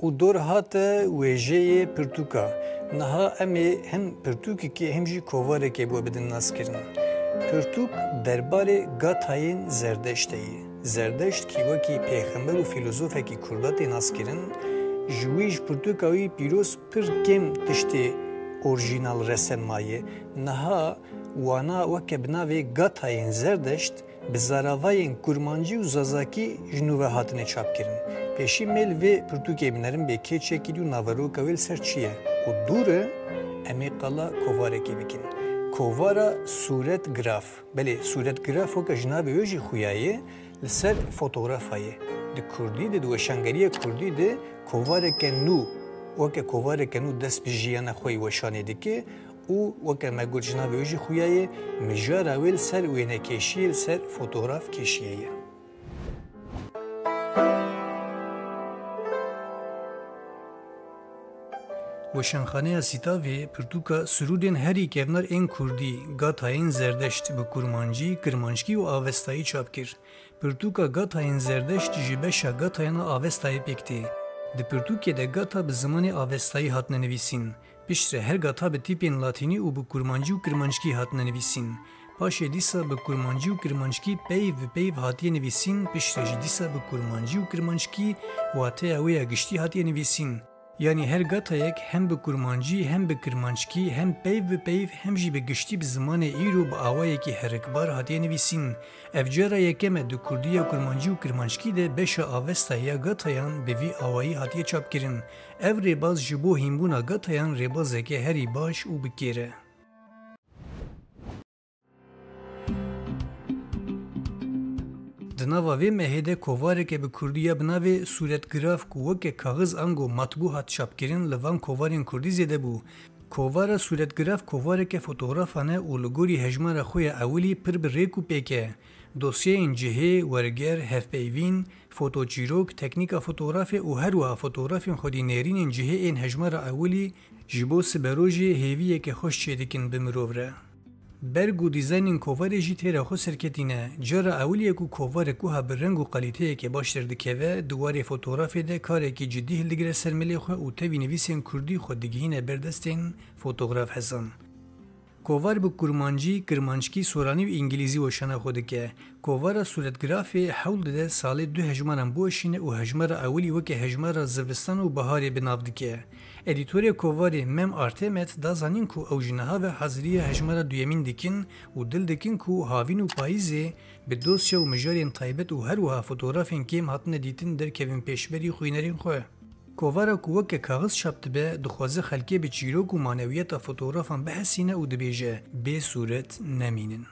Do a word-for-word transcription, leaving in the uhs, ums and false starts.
Û dor hate wêjeyê pirtûka. Niha em ê hem pirtûkekê hem jî kovarekê bi we bidin naskirin. Pirtûk derbarê gatayên Zerdeştê ye. Zerdeşt kî wekî pêxember û fîlozofekî kurda tê naskirin, ji wî ji pirtûka wî pîroz pir kêm tiştê orjînal resen maye. Niha wana weke bi navê Gatayên Zerdeşt bi zaravayên kurmancî û zazakî ji nû ve hatine çapkirin. Pêşî mêl vê pirtûkê binerin bê kê çêkirî û naveroka wê li ser çi ye. Û dûr e em ê qala kovarekê bikin. Kovara sûretgraf. Belê, sûretgraf weke ji navê wê jî xuya ye, li ser fotografa ye. Di kurdî de, di weşangeriya kurdî de kovareke nû, weke kovareke nû dest bi jiyana xwe yî weşanê dike û weke me got ji navê wê jî xuya ye, mijara wê li ser wênekêşiyê, li ser fotograf kêşiye ye. Weşanxaneya Sîtavê pirtûka Sirûdên Herî Kevnar ên Kurdî, Gatayên Zerdeşt bi kurmancî, kirmanckî û avestayî çap kir. Pirtûka Gatayên Zerdeşt ji beşa gatayana avestayê pêk tê. Di pirtûkê de gata bi zimanê avestayî hatine nivîsîn. Piştre her gata bi tîpên latînî û bi kurmancî û kirmanckî hatine nivîsîn. Paşê dîsa bi kurmancî û kirmanckî peyv bi peyv hatiye nivîsîn, piştre jî dîsa bi kurmancî û kirmanckî wateya wê ya giştî hatiye nivîsîn. Yanî her gatayek hem bi kurmancî, hem bi kirmanckî, hem peyv bi peyv, hem jî bi giştî bi zimanê îro bi awayekî herikbar hatiye nivîsîn. Ev cara yekem e di kurdî ya kurmancî û kirmanckî de beşa avestayî ya gatayan bi vî awayî hatiye çapkirin. Ev rêbaz ji bo hînbûna gatayan rêbazeke herî baş û bi kêr e. Di nava vê mehê de kovareke bi kurdî ya bi navê sûretgraf ku weke kaxiz ango matbû hat çapkirin, li van kovarên kurdî zêde bû. Kovara sûretgraf kovareke fotografan e û li gorî hejmara xwe ya ewilî pir bi rêk û pêk e. Dosyeyên cihê, werger, hevpeyvîn, fotoçîrok, teknîka fotografê û her wiha fotografên xwedî nêrînên cihê ên hejmara ewilî ji bo siberojê hêviyeke xweş çêdikin bi mirov re. Berg û dîzaynên kovarê jî têra xwe serketî ne. Cara ewilî ye ku kovarek wiha bi reng û qalîteyeke baş derdikeve, di warê fotografê de karekî cidî hildigire ser milê xwe û tevî nivîsên kurdî xwe digihîne ber destên fotograf hezan. Kovar bi kurmancî, kirmanckî, soranî û îngilîzî weşana xwe dike. Kovara sûretgrafê hewl dide salê du hejmaran biweşîne û hejmara ewilî weke hejmara zivistan û biharê bi nav dike. Edîtorê kovarê Mem Artemet da zanîn ku ew ji niha ve haziriya hejmara duyemîn dikin û dil dikin ku havîn û payîzê bi dosya û mijarên taybet û her wiha fotografên kêm hatine dîtin derkevin pêşberî xwînerên xwe. Kovara ku weke kaxiz çap dibe, dixwaze xelkê bi çîrok û manewiyeta fotografan bihesîne û dibêje, bê sûret nemînin.